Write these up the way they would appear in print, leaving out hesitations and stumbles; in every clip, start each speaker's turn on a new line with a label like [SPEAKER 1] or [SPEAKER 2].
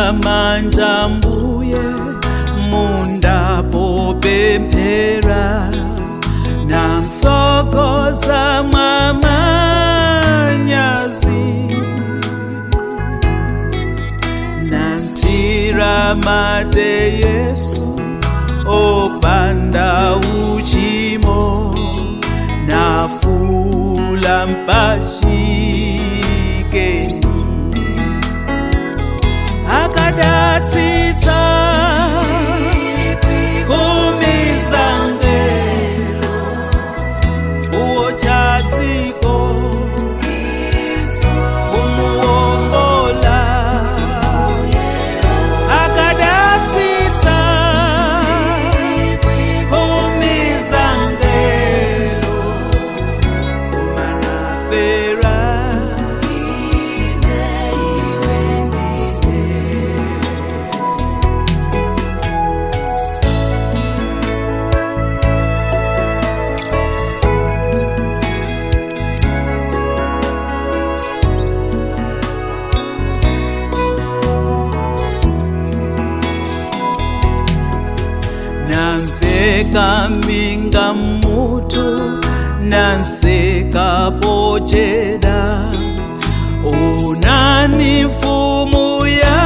[SPEAKER 1] Namgwira manja mbuye mundapopemphera, namtsogoza mwamanyazi, namthira mate Yesu opanda uchimo, nafula mpachikeni akadatsitsa kumizangelo uochatsiko kumuwombola akadatsitsa kumizangelo kumanafera. Namveka minga mutu, nanseka pocheda, unani mfumu ya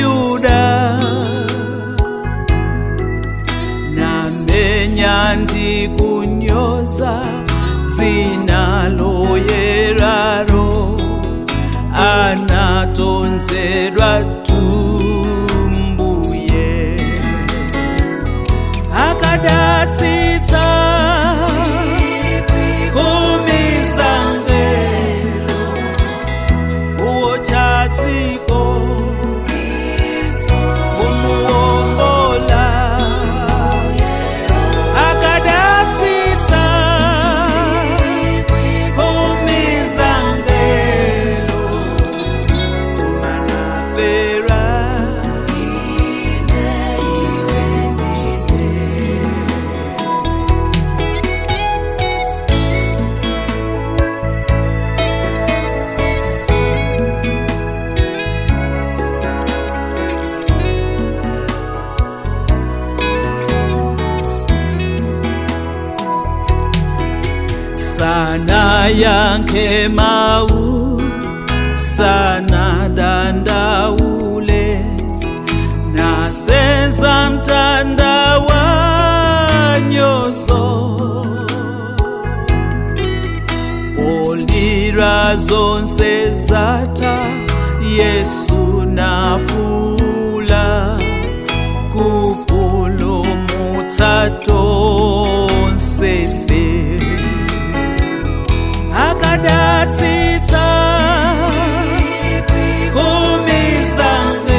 [SPEAKER 1] Yuda, namenya ndikunyoza dzina loyeraro, anatonzedwa tumbuye akadatsitsa kumizangelo uochatsiko kumuwombola akadatsitsa kumizangelo kumanafera. Sana yankhe mau, sana dandaule, nasenza mtanda wa nyoso, polira zonse zatha Yesu nafula kupulumutsa tonsefe akadatsitsa kumizangelo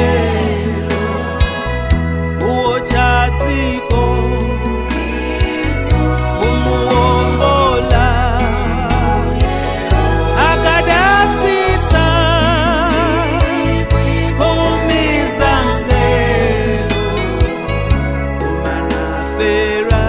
[SPEAKER 1] uochatsiko kumuwombola akadatsitsa kumizangelo kumanafera.